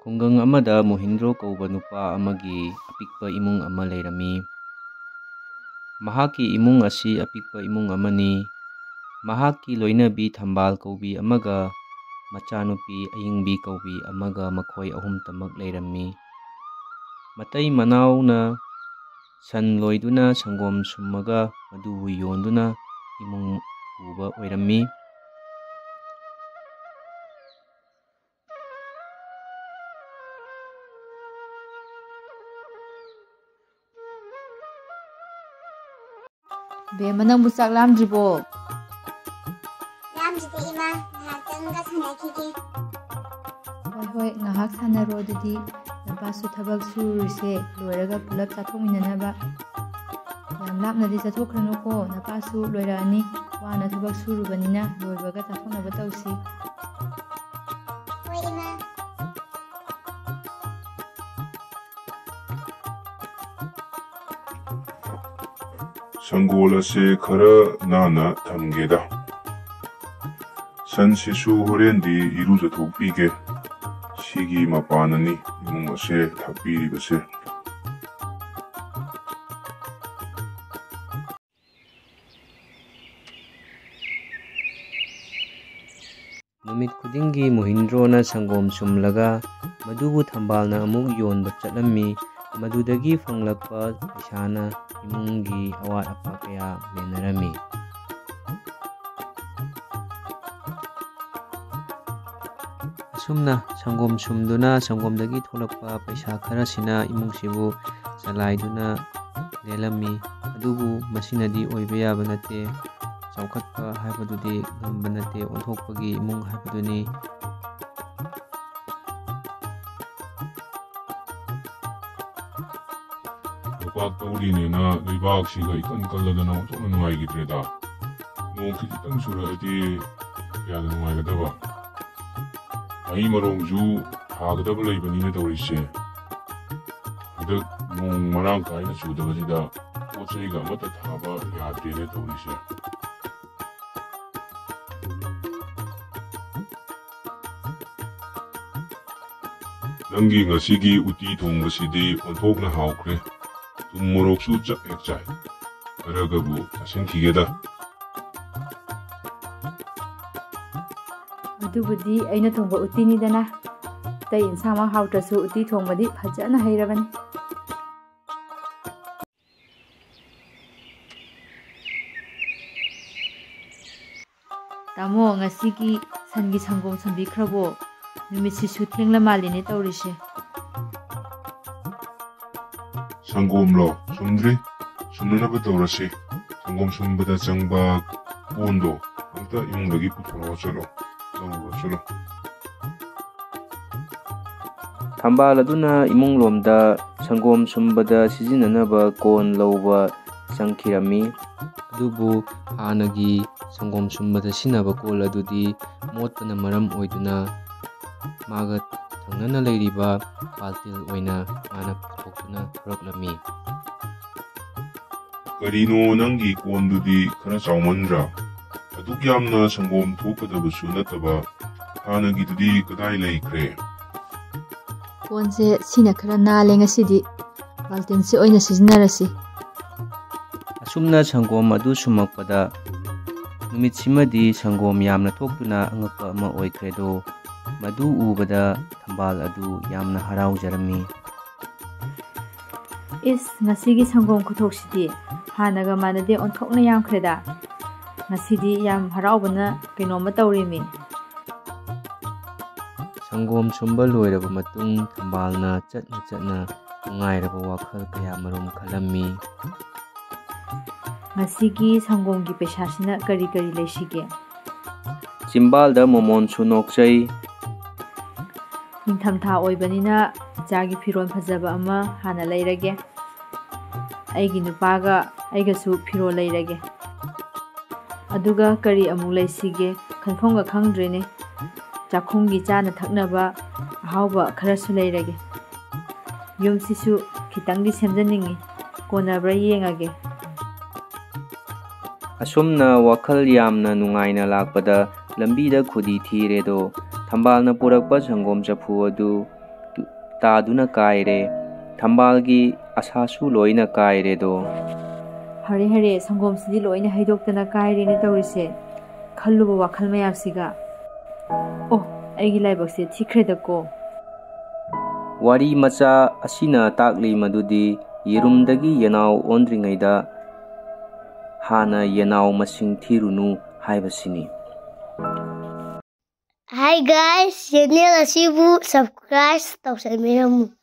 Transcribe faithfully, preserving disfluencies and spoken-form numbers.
ꯈꯨꯡꯒꯪ ꯑꯃꯗ ꯃꯣꯍꯤꯟꯗ꯭ꯔꯣ ꯀꯧꯕ ꯅꯨꯄꯥ ꯑꯃꯒꯤ ꯑꯄꯤꯛꯄ ꯏꯃꯨꯡ ꯑꯃ ꯂꯩꯔꯝꯃꯤ꯫ ꯃꯍꯥꯛꯀꯤ ꯏꯃꯨꯡ ꯑꯁꯤ ꯑꯄꯤꯛꯄ ꯏꯃꯨꯡ ꯑꯃꯅꯤ꯫ ꯃꯍꯥꯛꯀꯤ ꯂꯣꯏꯅꯕꯤ ꯊꯝꯕꯥꯜ ꯀꯧꯕꯤ ꯑꯃꯒ ꯃꯆꯥꯅꯨꯄꯤ ꯑꯌꯤꯡꯕꯤ ꯀꯧꯕꯤ ꯑꯃꯒ ꯃꯈꯣꯏ ꯑꯍꯨꯝꯇꯃꯛ ꯂꯩꯔꯝꯃꯤ꯫ ꯃꯇꯩ ꯃꯅꯥꯎꯅ ꯁꯟ ꯂꯣꯏꯗꯨꯅ ꯁꯪꯒꯣꯝ ꯁꯨꯝꯃꯒ ꯃꯗꯨꯕꯨ ꯌꯣꯟꯗꯨꯅ ꯏꯃꯨꯡ ꯄꯨꯕ ꯑꯣꯏꯔꯝꯃꯤ꯫ ꯕꯦꯝꯃ, ꯅꯪꯕꯨ ꯆꯥꯛ ꯂꯥꯝꯗ꯭ꯔꯤꯕꯣ? ꯂꯥꯝꯗ꯭ꯔꯤꯗ ꯏꯃꯥ, ꯉꯥꯏꯍꯥꯛꯇꯪꯒ ꯁꯥꯟꯅꯈꯤꯒꯦ꯫ ꯍꯣꯏ, ꯍꯣꯏ, ꯉꯥꯏꯍꯥꯛ ꯁꯥꯟꯅꯔꯣ ꯑꯗꯨꯗꯤ꯫ ꯅꯄꯥꯁꯨ ꯊꯕꯛ ꯁꯨꯔꯨꯔꯤꯁꯦ ꯂꯣꯏꯔꯒ ꯄꯨꯂꯞ ꯆꯥꯊꯣꯛꯃꯤꯟꯅꯅꯕ꯫ ꯌꯥꯝ ꯂꯥꯞꯅꯗꯤ ꯆꯠꯊꯣꯛꯈ꯭ꯔꯅꯨꯀꯣ, ꯅꯄꯥꯁꯨ ꯂꯣꯏꯔꯛꯑꯅꯤ꯫ ꯋꯥꯅ ꯊꯕꯛ ꯁꯨꯔꯨꯕꯅꯤꯅ ꯂꯣꯏꯕꯒ ꯆꯥꯊꯣꯛꯅꯕ ꯇꯧꯁꯤ꯫ ꯍꯣꯏ ꯏꯃꯥ꯫ ꯁꯪꯒꯣꯜ ꯑꯁꯦ ꯈꯔ ꯅꯥꯟꯅ ꯊꯝꯒꯦꯗ꯫ ꯁꯟꯁꯤꯁꯨ ꯍꯣꯔꯦꯟꯗꯤ ꯏꯔꯨꯖꯊꯣꯛꯄꯤꯒꯦ꯫ ꯁꯤꯒꯤ ꯃꯄꯥꯟꯅꯅꯤ ꯏꯃꯨꯡ ꯑꯁꯦ ꯊꯥꯛꯄꯤꯔꯤꯕꯁꯦ꯫ ꯅꯨꯃꯤꯠ ꯈꯨꯗꯤꯡꯒꯤ ꯃꯣꯍꯤꯟꯗ꯭ꯔꯣꯅ ꯁꯪꯒꯣꯝ ꯁꯨꯝꯂꯒ ꯃꯗꯨꯕꯨ ꯊꯝꯕꯥꯜꯅ ꯑꯃꯨꯛ ꯌꯣꯟꯕ ꯆꯠꯂꯝꯃꯤ꯫ ꯃꯗꯨꯗꯒꯤ ꯐꯪꯂꯛꯄ ꯄꯩꯁꯥꯅ ꯏꯃꯨꯡꯒꯤ ꯑꯋꯥꯠ ꯑꯄꯥ ꯀꯌꯥ ꯃꯦꯟꯅꯔꯝꯃꯤ꯫ ꯑꯁꯨꯝꯅ ꯁꯪꯒꯣꯝ ꯁꯨꯝꯗꯨꯅ ꯁꯪꯒꯣꯝꯗꯒꯤ ꯊꯣꯛꯂꯛꯄ ꯄꯩꯁꯥ ꯈꯔꯁꯤꯅ ꯏꯃꯨꯡꯁꯤꯕꯨ ꯆꯂꯥꯏꯗꯨꯅ ꯂꯦꯜꯂꯝꯃꯤ꯫ ꯑꯗꯨꯕꯨ ꯃꯁꯤꯅꯗꯤ ꯑꯣꯏꯕ ꯌꯥꯕ ꯅꯠꯇꯦ꯫ ꯆꯥꯎꯈꯠꯄ ꯍꯥꯏꯕꯗꯨꯗꯤ ꯉꯝꯕ ꯅꯠꯇꯦ, ꯑꯣꯟꯊꯣꯛꯄꯒꯤ ꯏꯃꯨꯡ ꯍꯥꯏꯕꯗꯨꯅꯤ꯫ ꯂꯩꯕꯥꯛ ꯇꯧꯔꯤꯅꯦꯅ ꯂꯩꯕꯥꯛꯁꯤꯒ ꯏꯀꯟ ꯀꯜꯂꯗꯅ ꯑꯣꯟꯊꯣꯛꯅ ꯅꯨꯡꯉꯥꯏꯈꯤꯗ꯭ꯔꯦꯗ꯫ ꯅꯣꯡ ꯈꯤꯖꯤꯛꯇꯪ ꯆꯨꯔꯛꯑꯗꯤ ꯀꯌꯥꯗ ꯅꯨꯡꯉꯥꯏꯒꯗꯕ꯫ ꯃꯍꯩ ꯃꯔꯣꯡꯁꯨ ꯊꯥꯒꯗꯕ ꯂꯩꯕꯅꯤꯅ ꯇꯧꯔꯤꯁꯦ꯫ ꯍꯟꯗꯛ ꯅꯣꯡ ꯃꯔꯥꯡ ꯀꯥꯏꯅ ꯆꯨꯗꯕꯁꯤꯗ ꯄꯣꯠ ꯆꯩꯒ ꯑꯃꯠꯇ ꯊꯥꯕ ꯌꯥꯗ꯭ꯔꯦꯅꯦ ꯇꯧꯔꯤꯁꯦ꯫ ꯅꯪꯒꯤ ꯉꯁꯤꯒꯤ ꯎꯇꯤ ꯊꯣꯡꯕꯁꯤꯗꯤ ꯑꯣꯟꯊꯣꯛꯅ ꯍꯥꯎꯈ꯭ꯔꯦ꯫ ꯊꯨꯝ ꯃꯣꯔꯣꯛꯁꯨ ꯆꯞ ꯍꯦꯛ ꯆꯥꯏ꯫ ꯈꯔꯒꯕꯨ ꯆꯥꯁꯤꯟꯈꯤꯒꯦꯗ꯫ ꯑꯗꯨꯕꯨꯗꯤ ꯑꯩꯅ ꯊꯣꯡꯕ ꯎꯇꯤꯅꯤꯗꯅ꯫ ꯑꯇꯩ ꯏꯟꯁꯥꯡ ꯃꯛ ꯍꯥꯎꯇ꯭ꯔꯁꯨ ꯎꯇꯤ ꯊꯣꯡꯕꯗꯤ ꯐꯖꯅ ꯍꯩꯔꯕꯅꯤ꯫ ꯇꯥꯃꯣ, ꯉꯁꯤꯒꯤ ꯁꯟꯒꯤ ꯁꯪꯒꯣꯝ ꯁꯨꯝꯕꯤꯈ꯭ꯔꯕꯣ? ꯅꯨꯃꯤꯠꯁꯤꯁꯨ ꯊꯦꯡꯂ ꯃꯥꯜꯂꯦꯅꯦ ꯇꯧꯔꯤꯁꯦ꯫ ꯁꯪꯒꯣꯝꯂꯣ? ꯁꯨꯝꯗ꯭ꯔꯤ꯫ ꯁꯨꯝꯅꯅꯕ ꯇꯧꯔꯁꯤ꯫ ꯁꯪꯒꯣꯝ ꯁꯨꯝꯕꯗ ꯆꯪꯕ ꯀꯣꯟꯗꯣ ꯑꯝꯇ ꯏꯃꯨꯡꯗꯒꯤ ꯄꯨꯊꯣꯔꯛꯑꯣ ꯆꯠꯂꯣ꯫ ꯂꯧꯔꯨꯔꯣ ꯆꯠꯂꯣ꯫ ꯊꯝꯕꯥꯜ ꯑꯗꯨꯅ ꯏꯃꯨꯡꯂꯣꯝꯗ ꯁꯪꯒꯣꯝ ꯁꯨꯝꯕꯗ ꯁꯤꯖꯤꯟꯅꯅꯕ ꯀꯣꯟ ꯂꯧꯕ ꯆꯪꯈꯤꯔꯝꯃꯤ꯫ ꯑꯗꯨꯕꯨ ꯍꯥꯟꯅꯒꯤ ꯁꯪꯒꯣꯝ ꯁꯨꯝꯕꯗ ꯁꯤꯖꯤꯟꯅꯕ ꯀꯣꯜ ꯑꯗꯨꯗꯤ ꯃꯣꯠꯄꯅ ꯃꯔꯝ ꯑꯣꯏꯗꯨꯅ ꯃꯥꯒ ꯊꯪꯅꯅ ꯂꯩꯔꯤꯕ ꯕꯥꯜꯇꯤꯜ ꯑꯣꯏꯅ ꯃꯥꯅ ꯄꯨꯊꯣꯛꯇꯨꯅ ꯊꯣꯔꯛꯂꯝꯃꯤ꯫ ꯀꯔꯤꯅꯣ, ꯅꯪꯒꯤ ꯀꯣꯟꯗꯨꯗꯤ ꯈꯔ ꯆꯥꯎꯃꯟꯗ꯭ꯔꯥ? ꯑꯗꯨꯛ ꯌꯥꯝꯅ ꯁꯪꯒꯣꯝ ꯊꯣꯛꯀꯗꯕꯁꯨ ꯅꯠꯇꯕ, ꯍꯥꯟꯅꯒꯤꯗꯨꯗꯤ ꯀꯗꯥꯏ ꯂꯩꯈ꯭ꯔꯦ? ꯀꯣꯟꯁꯦ ꯁꯤꯅ ꯈꯔ ꯅꯥꯜꯂꯦ ꯉꯁꯤꯗꯤ꯫ ꯕꯥꯜꯇꯤꯟꯁꯦ ꯑꯣꯏꯅ ꯁꯤꯖꯤꯟꯅꯔꯁꯤ꯫ ꯑꯁꯨꯝꯅ ꯁꯪꯒꯣꯝ ꯑꯗꯨ ꯁꯨꯝꯃꯛꯄꯗ ꯅꯨꯃꯤꯠꯁꯤꯃꯗꯤ ꯁꯪꯒꯣꯝ ꯌꯥꯝꯅ ꯊꯣꯛꯇꯨꯅ ꯑꯉꯛꯄ ꯑꯃ ꯑꯣꯏꯈ꯭ꯔꯦꯗꯣ꯫ ꯃꯗꯨ ꯎꯕꯗ ꯊꯝꯕꯥꯜ ꯑꯗꯨ ꯌꯥꯝꯅ ꯍꯔꯥꯎꯖꯔꯝꯃꯤ꯫ ꯏꯁ, ꯉꯁꯤꯒꯤ ꯁꯪꯒꯣꯝ ꯈꯨꯊꯣꯛꯁꯤꯗꯤ ꯍꯥꯟꯅꯒ ꯃꯥꯟꯅꯗꯦ, ꯑꯣꯟꯊꯣꯛꯅ ꯌꯥꯝꯈ꯭ꯔꯦꯗ꯫ ꯉꯁꯤꯗꯤ ꯌꯥꯝ ꯍꯔꯥꯎꯕꯅ ꯀꯩꯅꯣꯝꯃ ꯇꯧꯔꯦꯃꯤ꯫ ꯁꯪꯒꯣꯝ ꯁꯨꯝꯕ ꯂꯣꯏꯔꯕ ꯃꯇꯨꯡ ꯊꯝꯕꯥꯜꯅ ꯆꯠꯅ ꯆꯠꯅ ꯅꯨꯡꯉꯥꯏꯔꯕ ꯋꯥꯈꯜ ꯀꯌꯥ ꯃꯔꯨꯝ ꯈꯜꯂꯝꯃꯤ꯫ ꯉꯁꯤꯒꯤ ꯁꯪꯒꯣꯝꯒꯤ ꯄꯩꯁꯥꯁꯤꯅ ꯀꯔꯤ ꯀꯔꯤ ꯂꯩꯁꯤꯒꯦ? ꯆꯤꯝꯕꯥꯜꯗ ꯃꯣꯃꯣꯟꯁꯨ ꯅꯣꯛꯆꯩ꯫ ꯅꯤꯡꯊꯝꯊꯥ ꯑꯣꯏꯕꯅꯤꯅ ꯏꯆꯥꯒꯤ ꯐꯤꯔꯣꯜ ꯐꯖꯕ ꯑꯃ ꯍꯥꯟꯅ ꯂꯩꯔꯒꯦ꯫ ꯑꯩꯒꯤ ꯅꯨꯄꯥꯒ ꯑꯩꯒꯁꯨ ꯐꯤꯔꯣꯜ ꯂꯩꯔꯒꯦ꯫ ꯑꯗꯨꯒ ꯀꯔꯤ ꯑꯃꯨꯛ ꯂꯩꯁꯤꯒꯦ? ꯈꯟꯐꯝꯒ ꯈꯪꯗ꯭ꯔꯦꯅꯦ꯫ ꯆꯥꯛꯈꯨꯝꯒꯤ ꯆꯥꯅ ꯊꯛꯅꯕ ꯑꯍꯥꯎꯕ ꯈꯔꯁꯨ ꯂꯩꯔꯒꯦ꯫ ꯌꯨꯝꯁꯤꯁꯨ ꯈꯤꯇꯪꯗꯤ ꯁꯦꯝꯖꯅꯤꯡꯉꯤ꯫ ꯀꯣꯟꯅꯕ꯭ꯔꯥ ꯌꯦꯡꯉꯒꯦ꯫ ꯑꯁꯨꯝꯅ ꯋꯥꯈꯜ ꯌꯥꯝꯅ ꯅꯨꯡꯉꯥꯏꯅ ꯂꯥꯛꯄꯗ ꯂꯝꯕꯤꯗ ꯈꯨꯗꯤ ꯊꯤꯔꯦꯗꯣ꯫ ꯊꯝꯕꯥꯜꯅ ꯄꯨꯔꯛꯄ ꯁꯪꯒꯣꯝ ꯆꯐꯨ ꯑꯗꯨ ꯇꯨ-, ꯇꯥꯗꯨꯅ ꯀꯥꯏꯔꯦ꯫ ꯊꯝꯕꯥꯜꯒꯤ ꯑꯁꯥꯁꯨ ꯂꯣꯏꯅ ꯀꯥꯏꯔꯦꯗꯣ꯫ ꯍꯔꯦ ꯍꯔꯦ, ꯁꯪꯒꯣꯝꯁꯤꯗꯤ ꯂꯣꯏꯅ ꯍꯩꯗꯣꯛꯇꯅ ꯀꯥꯏꯔꯦꯅꯦ ꯇꯧꯔꯤꯁꯦ꯫ ꯈꯜꯂꯨꯕ ꯋꯥꯈꯜ ꯃꯌꯥꯝꯁꯤꯒ꯫ ꯑꯣ, ꯑꯩꯒꯤ ꯂꯥꯏꯕꯛꯁꯦ ꯊꯤꯈ꯭ꯔꯦꯗꯀꯣ꯫ ꯋꯥꯔꯤ ꯃꯆꯥ ꯑꯁꯤꯅ ꯇꯥꯛꯂꯤ ꯃꯗꯨꯗꯤ ꯌꯦꯔꯨꯝꯗꯒꯤ ꯌꯦꯅꯥꯎ ꯑꯣꯟꯗ꯭ꯔꯤꯉꯩꯗ ꯍꯥꯟꯅ ꯌꯦꯅꯥꯎ ꯃꯁꯤꯡ ꯊꯤꯔꯨꯅꯨ ꯍꯥꯏꯕꯁꯤꯅꯤ꯫ Hi guys, channel ꯑꯁꯤꯕꯨ subscribe ꯇꯧꯁꯟꯕꯤꯔꯝꯃꯨ꯫